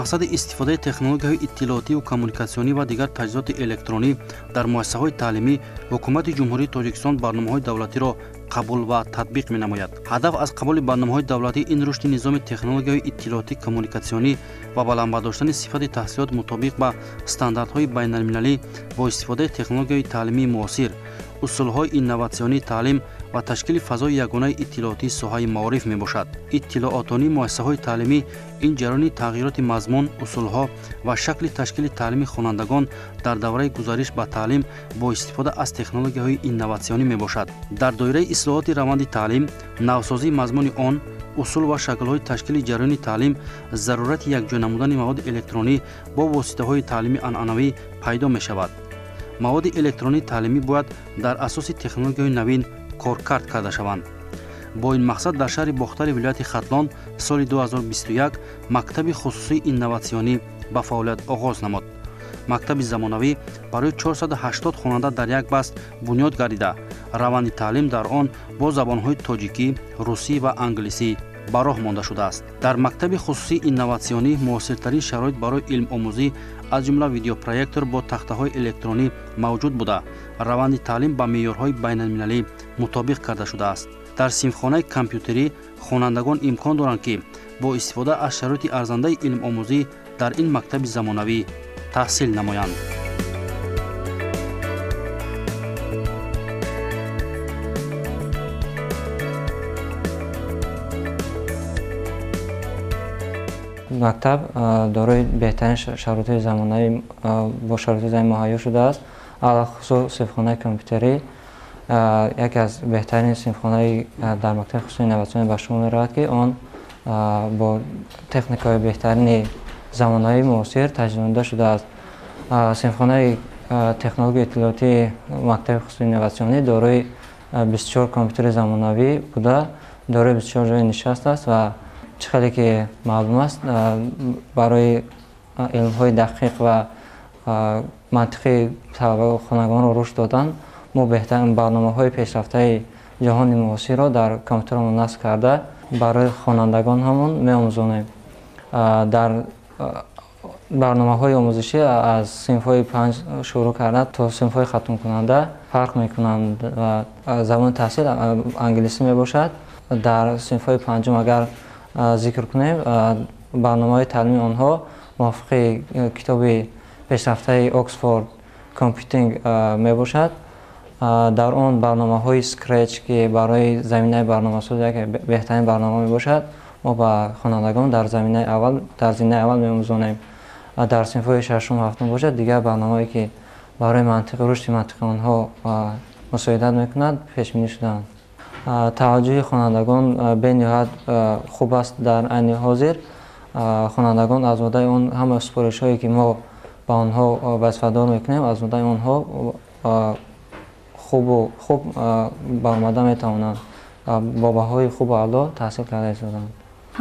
Мақсади истифодаи технологияҳои иттилоотиву коммуникатсионӣ ва дигар таҷҳизоти электронӣ дар муассисаҳои таълимӣ Ҳукумати Ҷумҳурии Тоҷикистон барномаҳои давлатиро қабул ва татбиқ менамояд. Ҳадаф аз қабули барномаҳои давлатӣ ин рушди низоми технологияҳои иттилоотӣ коммуникатсионӣ ва баланд бардоштани сифати таҳсилот мутобиқ ба стандартҳои байналмилалӣ бо истифодаи технологияҳои таълимии муосир, усулҳои инноватсионии таълим ва ташкили фазои ягонаи иттилоотии соҳаи маориф мебошад. Иттилоотонии муассисаҳои таълимӣ ин ҷараёни тағйироти мазмун, усулҳо ва шакли ташкили таълими хонандагон дар давраи гузариш ба таълим бо истифода аз технологияҳои инноватсионӣ мебошад. Дар доираи ислоҳоти раванди таълим, навсозии мазмуни он, усул ва шаклҳои ташкили ҷараёни таълим, зарурати якҷоя намудани маводи электронӣ бо воситаҳои таълими анъанавӣ пайдо мешавад. Маводи электронии таълимӣ бояд дар асоси технологияҳои навин коркард карда шаванд. Бо ин мақсад дар шаҳри Бохтари вилояти Хатлон соли 2021 мактаби хусусии инноватсионӣ ба фаъолият оғоз намуд. Мактаби замонавӣ барои 480 хонанда дар як баст бунёд гардида, раванди таълим дар он бо забонҳои тоҷикӣ, русӣ ва англисӣ ба роҳ монда шудааст. Дар мактаби хусусии инноватсионӣ муосиртарин шароит барои илмомӯзӣ, аз ҷумла видеопроектор бо тахтаҳои электронӣ мавҷуд буда, раванди таълим ба меъёрҳои байналмилалӣ мутобиқ карда шудааст. Дар синфхонаи компютерӣ хонандагон имкон доранд, ки бо истифода аз шароити арзандаи илмомӯзӣ дар ин мактаби замонавӣ таҳсил намоянд. Мактаб дорои беҳтарин шароити замонавӣ бо шароити замин муҳайё шудааст. Алахусус синфхонаи компютерӣ яке аз беҳтарин синфхонаи дар мактаби хусусии инноватсионӣ ба шумор меравад, ки он бо техникаҳои беҳтарини замонавии муосир таҷҳизонида шудааст. Синфхонаи технологияи иттилоотии мактаби хусусии инноватсионӣ дорои 24 компютери замонавӣ буда, дорои 24 ҷои нишаст аст ва чӣ хеле ки маълум аст, барои илмҳои дақиқ ва мантиқии хонандагонро рушд додан мо беҳтарин барномаҳои пешрафтаи ҷаҳони муосирро дар компютерамон насб карда барои хонандагон ҳамон меомӯзонем. Дар барномаҳои омӯзишӣ аз синфҳои 5 шурӯъ карда то синфҳои хатмкунанда фарқ мекунанд ва забони таҳсил англисӣ мебошад. Дар синфҳои 5 агар зикр кунем, барномаҳои таълимии онҳо мувофиқи китоби пешрафтаи Oxford Computing мебошад. Дар он барномаҳои Scratch, ки барои заминаи барномасозӣ яке беҳтарин барнома мебошад, мо ба хонандагон дар зинаи аввал меомӯзонем. Дар синфҳои 6-ум 7-ум бошад, дигар барномаҳое ки барои рушди мантиқи онҳо мусоидат мекунад, пешбинӣ шудаанд. Таваҷҷӯҳи хонандагон бениҳоят хуб аст. Дар айни ҳозир хонандагон аз уҳдаи он ҳама супоришҳое ки мо ба онҳо вазифадор мекунем, аз уҳдаи онҳо хуб баромада метавонанд, бо баҳои хубу аъло таҳсил карда истодаанд.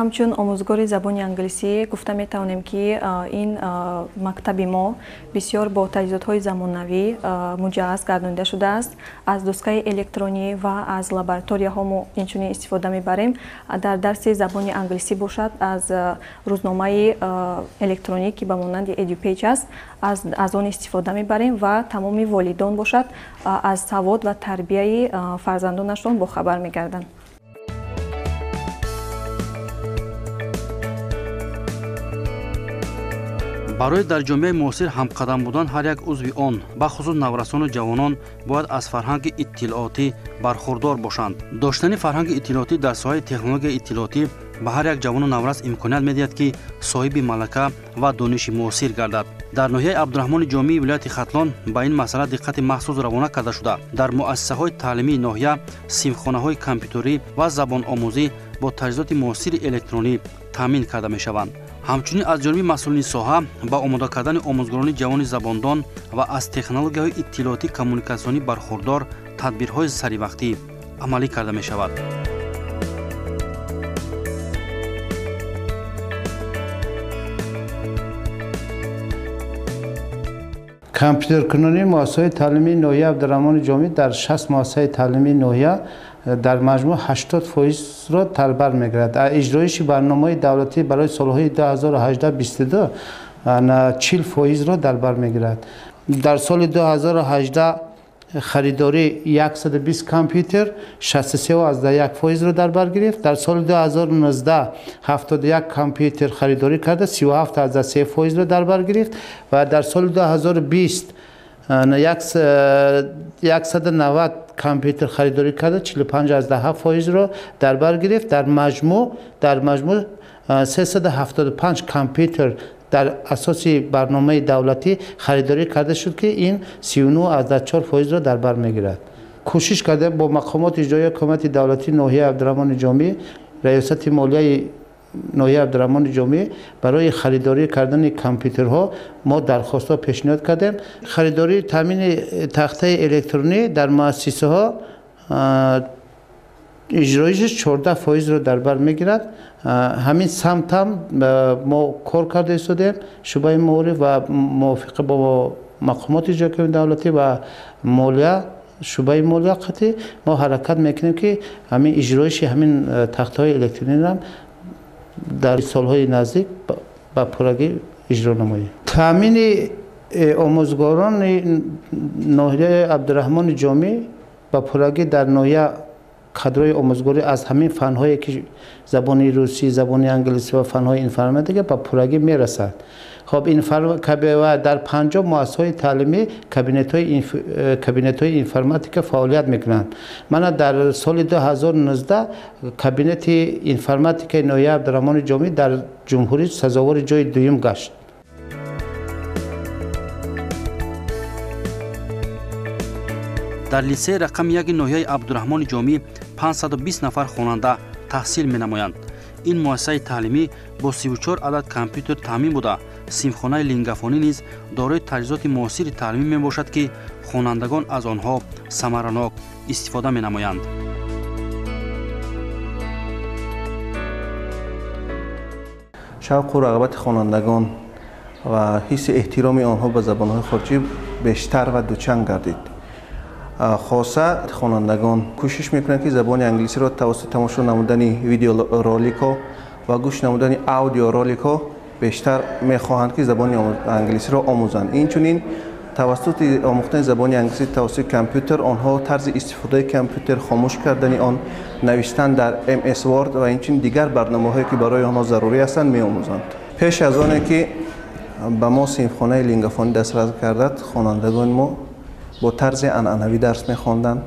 Ҳамчун омӯзгори забони англисӣ гуфта метавонем, ки ин мактаби мо бисёр бо таҷҳизотҳои замонавӣ муҷаҳҳаз гардонида шудааст. Аз доскаи электронӣ ва аз лабораторияҳо мо инчунин истифода мебарем. Дар дарси забони англисӣ бошад, аз рӯзномаи электронӣ, ки ба монанди EduPage аст, аз он истифода мебарем ва тамоми волидон бошад аз савод ва тарбияи фарзандонашон бохабар мегарданд. Барои дар ҷомеаи муосир ҳамқадам будан ҳар як узви он, бахусус наврасону ҷавонон, бояд аз фарҳанги иттилоотӣ бархурдор бошанд. Доштани фарҳанги иттилоотӣ дар соҳаи технологияи иттилоотӣ ба ҳар як ҷавону наврас имконият медиҳад, ки соҳиби малака ва дониши муосир гардад. Дар ноҳияи Абдураҳмони Ҷомии вилояти Хатлон ба ин масъала диққати махсус равона карда шуда, дар муассисаҳои таълимии ноҳия синфхонаҳои компютерӣ ва забономӯзӣ бо таҷҳизоти муосири электронӣ таъмин карда мешаванд. Ҳамчунин аз ҷониби масъулини соҳа ба омода кардани омӯзгорони ҷавони забондон ва аз технологияҳои иттилоотӣ коммуникатсионӣ бархурдор тадбирҳои саривақтӣ амалӣ карда мешавад. Компютеркунонии муассисаҳои таълимии ноҳияи Абдураҳмони Ҷомӣ дар 60 муассисаи таълимии ноҳия Дар маҷмӯъ 80%-ро дар бар мегирад. Иҷроиши барномаи давлатӣ барои солҳои 2018-22 40%-ро дар бар мегирад. Дар соли 2018 харидорӣ 120 компютер 63,1%-ро дар бар гирифт. Дар соли 2019 71 компютер харидорӣ карда 37,3%-ро дар бар гирифт ва дар соли 2020 190 компютер харидорӣ карда 45,7%-ро дар бар гирифт. Дар маҷмӯъ 375 компютер дар асоси барномаи давлатӣ харидорӣ карда шуд, ки ин 39,4%-ро дар бар мегирад. Кӯшиш карда бо мақомоти иҷроияи ҳукумати давлатии ноҳияи Абдурраҳмони Ҷомӣ, раёсати молияи ноҳияи Абдурраҳмони Ҷомӣ барои харидорӣ кардани компютерҳо мо дархостҳо пешниҳод кардем. Харидории таъмини тахтаи электронӣ дар муассисаҳо иҷроишаш 14%-ро дар бар мегирад. Ҳамин самтам мо кор карда истодем, шӯъбаи маориф ва мувофиқа бо мақомоти иҷроияи давлатӣ ва молия, шӯъбаи молия қатъӣ мо ҳаракат мекунем, ки ҳамин иҷроиши ҳамин тахтаҳои электрониро дар солҳои наздик ба пуррагӣ иҷро намоем. Таъмини омӯзгорони ноҳияи Абдурраҳмони Ҷомӣ ба пуррагӣ дар ноҳия кадрҳои омӯзгорӣ аз ҳамин фанҳое ки забони русӣ, забони англисӣ ва фанҳои информатика ба пуррагӣ мерасад. Хоб, дар 50 муассисаҳои таълимӣ кабинетҳои информатика фаъолият мекунанд. Мана дар соли 2019 кабинети информатикаи ноҳияи Абдурраҳмони Ҷомӣ дар ҷумҳурӣ сазовори ҷои дуюм гашт. Дар литсеи рақами 1 ноҳияи Абдурраҳмони Ҷомӣ 520 нафар хонанда таҳсил менамоянд. Ин муассисаи таълимӣ бо 34 адад компютер таъмин буда, синфхонаи лингафонӣ низ дорои таҷҳизоти муосири таълимӣ мебошад, ки хонандагон аз онҳо самаранок истифода менамоянд. Шавқу рағбати хонандагон ва ҳисси эҳтироми онҳо ба забонҳои хориҷӣ бештар ва дучанд гардид. Хоса хонандагон кӯшиш мекунанд, ки забони англисиро тавассути тамошо намудани видеороликҳо ва гӯш намудани аудиороликҳо бештар мехоҳанд, ки забони англисиро омӯзанд. Инчунин тавассути омӯхтани забони англисӣ тавассути компютер онҳо тарзи истифодаи компютер, хомӯш кардани он, навиштан дар MS Word ва инчунин дигар барномаҳое ки барои онҳо зарурӣ ҳастанд меомӯзанд. Пеш аз оне ки ба мо синфхонаи лингафонӣ дастрас гардад, хонандагони мо бо тарзи анъанавӣ дарс мехонданд.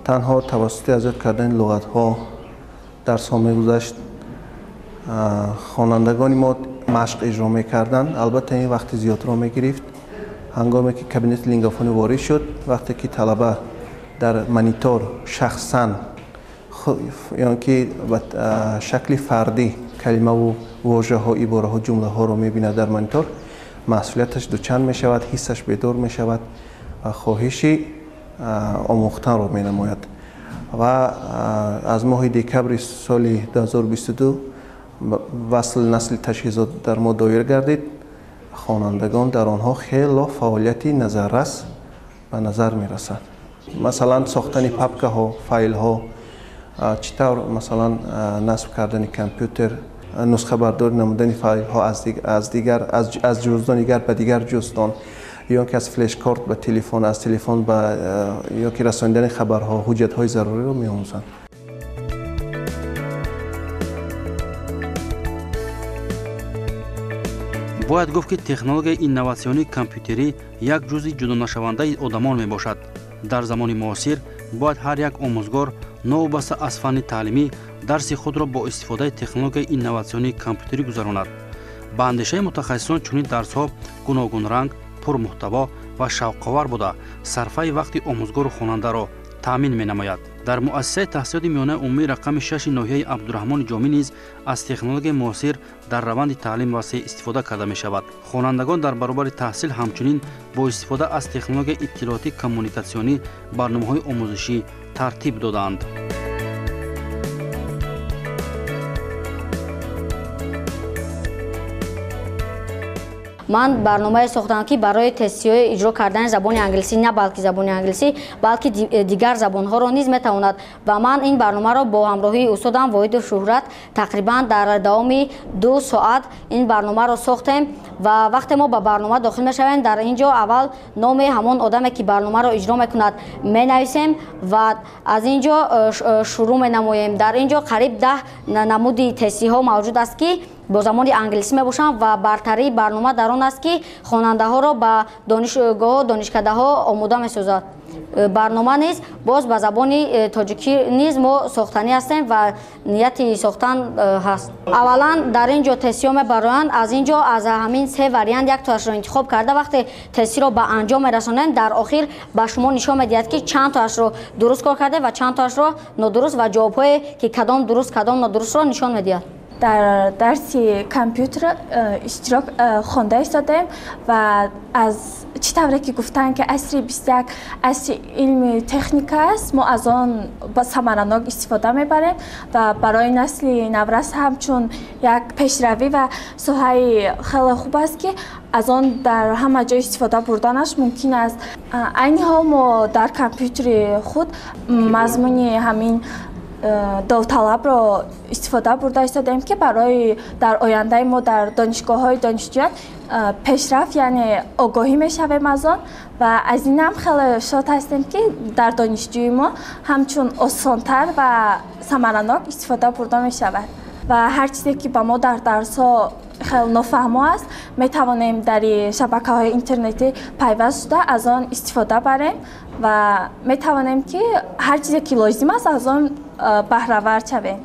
Танҳо тавассути аз ёд кардани луғатҳо дарсҳо мегузашт. Хонандагони мо машқ иҷро мекарданд. Албатта ин вақти зиёдро мегирифт. Ҳангоме ки кабинети лингафонӣ ворид шуд, вақте ки талаба дар монитор шахсан ё ки ба шакли фардӣ калимаву вожаҳо, ибораҳо, ҷумлаҳоро мебинад дар монитор, масъулияташ дучанд мешавад, ҳиссаш бедор мешавад ва хоҳиши омӯхтанро менамояд. Ва аз моҳи декабри соли 2022 васли насли таҷҳизот дар мо доир гардид. Хонандагон дар онҳо хело фаъолияти назаррас ба назар мерасад. Масалан, сохтани папкаҳо, файлҳо, чӣ тавр масалан насб кардани компютер, нусхабардорӣ намудани файлҳо аз ҷуздон дигар ба дигар ҷуздон, ё ки аз флешкорт ба телефон, аз телефон ба ё ки расонидани хабарҳо, ҳуҷҷатҳои заруриро меомӯзанд. Бояд гуфт, ки технологияи инноватсионии компютерӣ як ҷузъи ҷудонашавандаи одамон мебошад. Дар замони муосир бояд ҳар як омӯзгор новобаста аз фанни таълимӣ дарси худро бо истифодаи технологияи инноватсионии компютерӣ гузаронад. Ба андешаи мутахассисон чунин дарсҳо гуногунранг, пурмуҳтаво ва шавқовар буда, сарфаи вақти омӯзгору хонандаро таъмин менамояд. Дар муассисаи таҳсилоти миёнаи умумии рақами 6 ноҳияи Абдурраҳмони Ҷомӣ низ аз технологияи муосир дар раванди таълим васеъ истифода карда мешавад. Хонандагон дар баробари таҳсил ҳамчунин бо истифода аз технологияи иттилоотӣ коммуникатсионӣ барномаҳои омӯзишӣ тартиб додаанд. Ман барномае сохтам, ки барои тестиҳои иҷро кардани забони англисӣ, на балки забони англисӣ, балки дигар забонҳоро низ метавонад. Ва ман ин барномаро бо ҳамроҳии устодам Воҳидов Шуҳрат тақрибан дар давоми 2 соат ин барномаро сохтем. Ва вақте мо ба барнома дохил мешавем, дар ин ҷо аввал номи ҳамон одаме, ки барномаро иҷро мекунад, менависем ва аз ин ҷо шурӯъ менамоем. Дар ин ҷо қариб 10 намуди тестиҳо мавҷуд аст, ки бо забони англисӣ мебошанд ва бартарии барнома дар он аст, ки хонандаҳоро ба донишгоҳҳо, донишкадаҳо омода месозад. Барнома низ боз ба забони тоҷикӣ низ мо сохтанӣ ҳастем ва нияти сохтан ҳаст. Аввалан дар ин ҷо тестиҳо мебароянд. Аз ин ҷо аз ҳамин 3 вариант яктоашро интихоб карда, вақте тестиро ба анҷом мерасонем, дар охир ба шумо нишон медиҳад, ки чанд тоашро дуруст кор карда ва чанд тоашро нодуруст ва ҷавобҳое, ки кадом дуруст, кадом нодурустро нишон медиҳад. Дар дарси компютер иштирок хонда истодаем ва аз чӣ тавре ки гуфтанд, ки асри 21 асри илми техника аст, мо аз он самаранок истифода мебарем ва барои насли наврас ҳамчун як пешравӣ ва соҳаи хеле хуб аст, ки аз он дар ҳама ҷой истифода бурданаш мумкин аст. Айни ҳол мо дар компютери худ мазмуни ҳамин довталабро истифода бурда истодаем, ки барои дар ояндаи мо дар донишгоҳҳои донишҷӯян пешрафт, яъне огоҳӣ мешавем аз он. Ва аз ин ҳам хеле шод ҳастем, ки дар донишҷӯи мо ҳамчун осонтар ва самаранок истифода бурда мешавад ва ҳар чизе, ки ба мо дар дарсҳо хеле нофаҳмо аст, метавонем дар шабакаҳои интернетӣ пайваст шуда аз он истифода барем ва метавонем, ки ҳар чизе, ки лозим аст, аз он баҳравар шавем.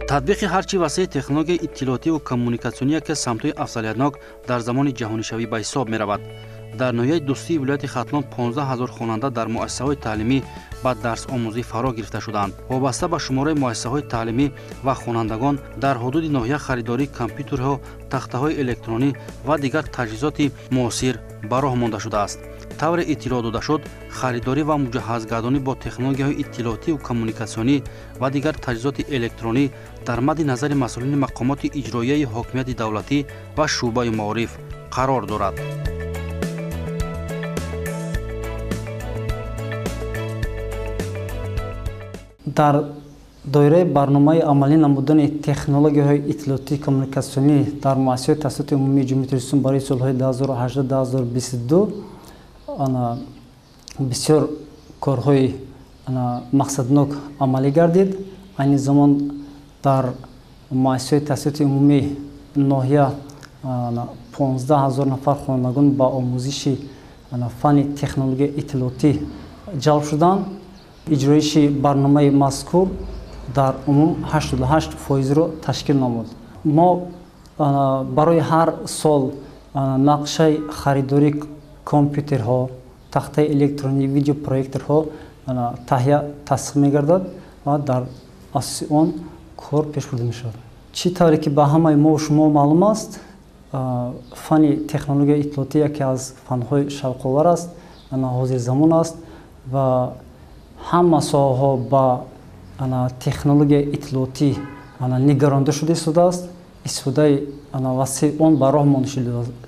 Татбиқи ҳарчи васеи технологияи иттилоотиву коммуникатсионӣ яке аз самтҳои афзалиятнок дар замони ҷаҳонишавӣ ба ҳисоб меравад. Дар ноҳияи Дӯстии вилояти Хатлон 15 ҳазор хонанда дар муассисаҳои таълимӣ ба дарсомӯзӣ фаро гирифта шудаанд. Вобаста ба шумораи муассисаҳои таълимӣ ва хонандагон дар ҳудуди ноҳия харидории компютерҳо, тахтаҳои электронӣ ва дигар таҷҳизоти муосир ба роҳ монда шудааст. Тавре иттилоъ дода шуд, харидорӣ ва муҷаҳҳазгардонӣ бо технологияҳои иттилоотиву коммуникатсионӣ ва дигар таҷҳизоти электронӣ дар мадди назари масъулини мақомоти иҷроияи ҳокимияти давлатӣ ва шӯъбаи маориф қарор дорад. Дар доираи барномаи амалӣ намудани технологияҳои иттилоотии коммуникатсионӣ дар муассисаҳои таҳсилоти умумии Ҷумҳурии Тоҷикистон барои солҳои 2018-2022 бисёр корҳои мақсаднок амалӣ гардид. Айни замон дар муассисаҳои таҳсилоти умумии ноҳия 15 ҳазор нафар хонандагон ба омӯзиши фанни технологияи иттилоотӣ ҷалб шуданд. Иҷроиши барномаи мазкур дар умум 88%-ро ташкил намуд. Мо барои ҳар сол нақшаи харидории компютерҳо, тахтаи электронӣ, видеопроекторҳо таҳия тасдиқ мегардад ва дар асоси он кор пеш бурда мешавад. Чӣ тавре ки ба ҳамаи мо шумо маълум аст, фанни технологияи иттилоотӣ яке аз фанҳои шавқовар аст, ҳозирзамон аст ва ҳама соҳаҳо ба технологияи иттилоотӣ нигаронда шуда истодааст, истифодаи васеи он ба роҳ монда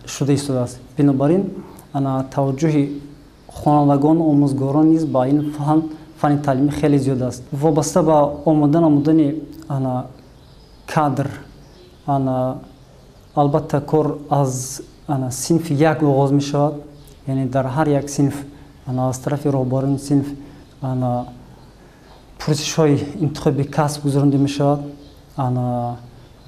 шуда истодааст. Бинобар ин таваҷҷӯҳи хонандагону омӯзгорон низ ба ин фанни таълимӣ хеле зиёд аст. Вобаста ба омода намудани кадр, албатта кор аз синфи як оғоз мешавад, яъне дар ҳар як синф аз тарафи роҳбарони синф пурсишҳои интихоби касб гузаронда мешавад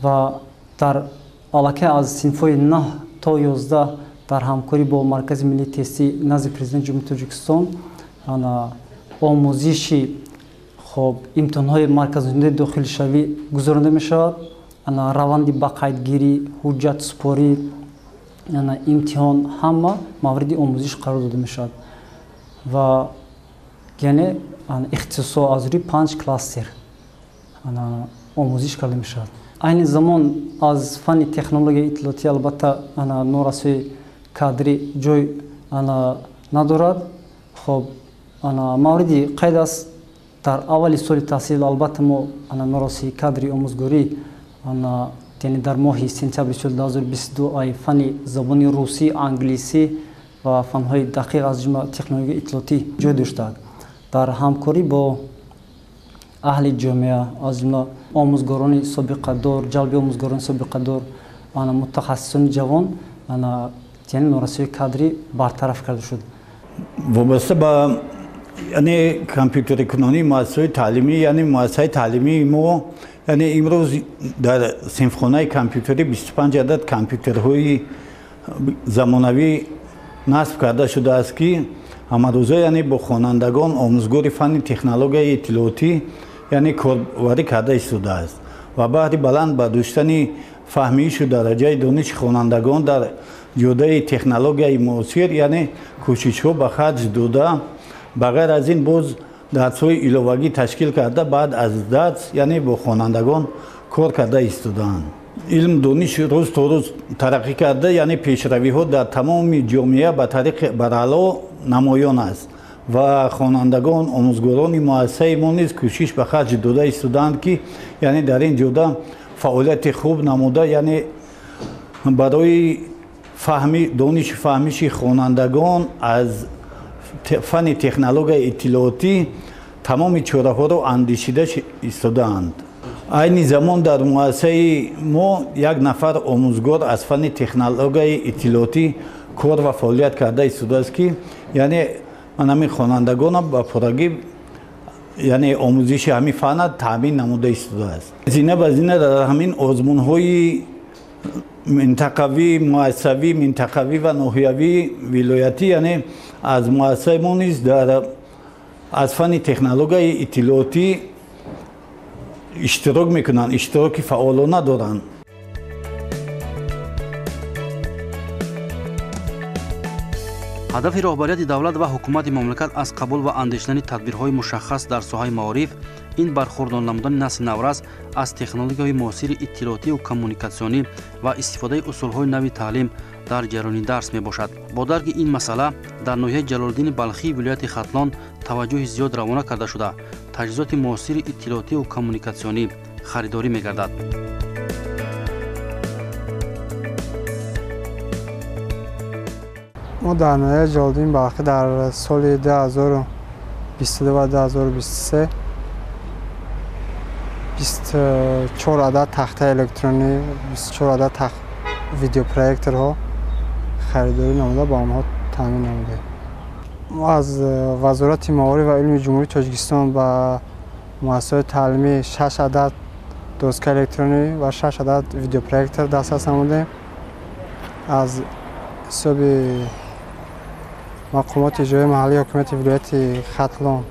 ва дар аллакай аз синфҳои 9 то 11 дар ҳамкорӣ бо Маркази миллии тестӣ назди Президенти Ҷумҳурии Тоҷикистон омӯзиши имтиҳонҳои марказии дохилшавӣ гузаронда мешавад. Раванди ба қайдгирӣ, ҳуҷҷатсупорӣ, имтиҳон ҳама мавриди омӯзиш қарор дода мешавад ва яъне ихтисосҳо аз рӯи 5 кластер омӯзиш карда мешавад. Айни замон аз фанни технологияи иттилоотӣ албатта норасои кадрӣ ҷой надорад. Хоб, мавриди қайд аст, Дар аввали соли таҳсил албатта мо норасоии кадри омӯзгорӣ, яъне дар моҳи сентябри соли 2022 ай фанни забони русӣ, англисӣ ва фанҳои дақиқ аз ҷумла технологияи иттилоотӣ ҷой доштааст. Дар ҳамкорӣ бо аҳли ҷомеа, аз ҷумла омӯзгорони собиқадор, ҷалби омӯзгорони собиқадор, мутахассисони ҷавон, яъне норасоии кадрӣ бартараф карда шуд. Вобаста ба яъне компютерикунонии муассисаҳои таълимӣ, яъне муассисаи таълимии мо, яъне имрӯз дар синфхонаи компютерӣ 25 адад компютерҳои замонавӣ насб карда шудааст, ки ҳамарӯза яъне бо хонандагон омӯзгори фанни технологияи иттилоотӣ яъне корварӣ карда истодааст ва баҳри баланд бардоштани фаҳмишу дараҷаи дониши хонандагон дар ҷодаи технологияи муосир яъне кӯшишҳо ба харҷ дода, ба ғайр аз ин боз дарсҳои иловагӣ ташкил карда, баъд аз дарс яъне бо хонандагон кор карда истодаанд. Илм дониш рӯз то рӯз тараққӣ карда, яъне пешравиҳо дар тамоми ҷомеа ба тариқи бараъло намоён аст ва хонандагон, омӯзгорони муассисаи мо низ кӯшиш ба харҷ дода истодаанд, ки яъне дар ин ҷода фаъолияти хуб намуда, яъне барои фаҳми дониши фаҳмиши хонандагон аз фанни технологияи иттилоотӣ тамоми чораҳоро андешида истодаанд. Айни замон дар муассисаи мо як нафар омӯзгор аз фанни технологияи иттилоотӣ кор ва фаъолият карда истодааст, ки яъне ман ҳамин хонандагонам ба пуррагӣ яъне омӯзиши ҳамин фанна таъмин намуда истодааст. Зина ба зина дар ҳамин озмунҳои минтақавӣ, муассисавӣ, минтақавӣ ва ноҳиявӣ, вилоятӣ, яъне аз муассисаи мо низ аз фанни технологияи иттилоотӣ иштирок мекунанд, иштироки фаъолона доранд. Ҳадафи роҳбарияти давлат ва ҳукумати мамлакат аз қабул ва андешидани тадбирҳои мушаххас дар соҳаи маориф ин бархурдон намудани насли наврас аз технологияҳои муосири иттилоотиву коммуникатсионӣ ва истифодаи усулҳои нави таълим дар ҷараёни дарс мебошад. Бо дарки ин масъала дар ноҳияи Ҷалолиддини Балхии вилояти Хатлон таваҷҷӯҳи зиёд равона карда шуда, таҷҳизоти муосири иттилоотиву коммуникатсионӣ харидорӣ мегардад. Мо дар ноҳияи Ҷалолиддини Балхӣ дар соли 2022 ва 2023 24 адад тахтаи электронӣ, 24 адад видеопроекторҳо харидорӣ намуда, ба онҳо таъмин намудем. Мо аз Вазорати маориф ва илми Ҷумҳурии Тоҷикистон ба муассисаҳои таълимӣ 6 адад доскаи электронӣ ва 6 адад видеопроектор дастрас намудем. Аз ҳисоби мақомоти иҷроияи маҳаллии ҳокимияти вилояти Хатлон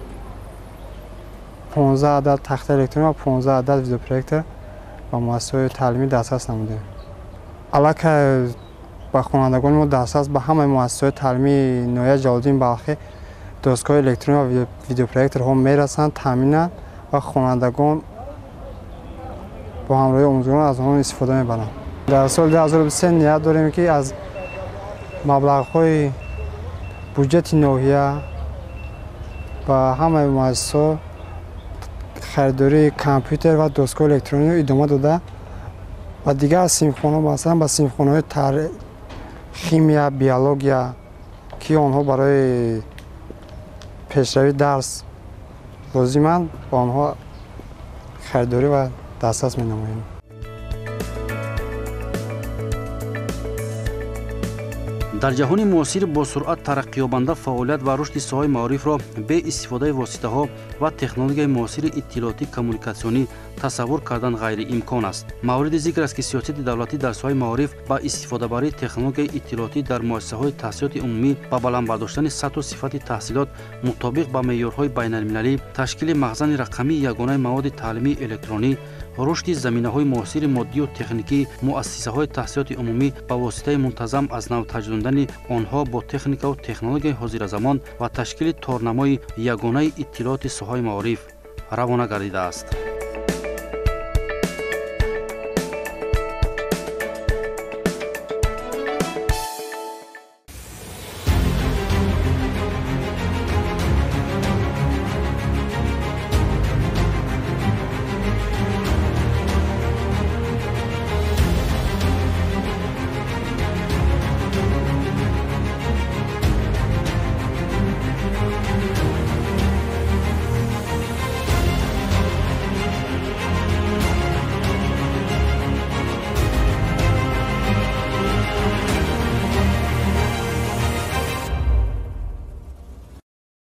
15 адад тахтаи электронӣ ва 15 адад видеопроектор ба муассисаҳои таълимӣ дастрас намудем. Аллакай ба хонандагони мо дастрас ба ҳамаи муассисаҳои таълимии ноҳияи Ҷалолиддини Балхӣ доскаҳои электронӣ ва видеопроекторҳо мерасанд, таъминанд ва хонандагон бо ҳамроҳии омӯзгорон аз онҳо истифода мебаранд. Дар соли 2023 ният дорем, ки аз маблағҳои буҷети ноҳия ба ҳамаи муассисаҳо харидории компютер ва доскаҳои электрониро идома дода ва дигар синфхонаҳо, масалан ба синфхонаҳои химия, биология, ки онҳо барои пешравии дарс лозиманд, ба онҳо харидорӣ ва дастрас менамоем. Дар ҷаҳони муосир бо суръат тараққиёбанда фаъолият ва рушди соҳаи маорифро бе истифодаи воситаҳо ва технологияи муосири иттилоотӣ коммуникатсионӣ тасаввур кардан ғайриимкон аст. Мавриди зикр аст, ки сиёсати давлатӣ дар соҳаи маориф ба истифодабарии технологияи иттилоотӣ дар муассисаҳои таҳсилоти умумӣ ба баланд бардоштани сатҳу сифати таҳсилот мутобиқ ба меъёрҳои байналмилалӣ, ташкили махзани рақамии ягонаи маводи таълимии электронӣ, рушди заминаҳои муосири моддию техникии муассисаҳои таҳсилоти умумӣ ба воситаи мунтазам аз нав таҷдидондани онҳо бо техникаву технологияи ҳозиразамон ва ташкили торнамои ягонаи иттилооти соҳаи маориф равона гардидааст.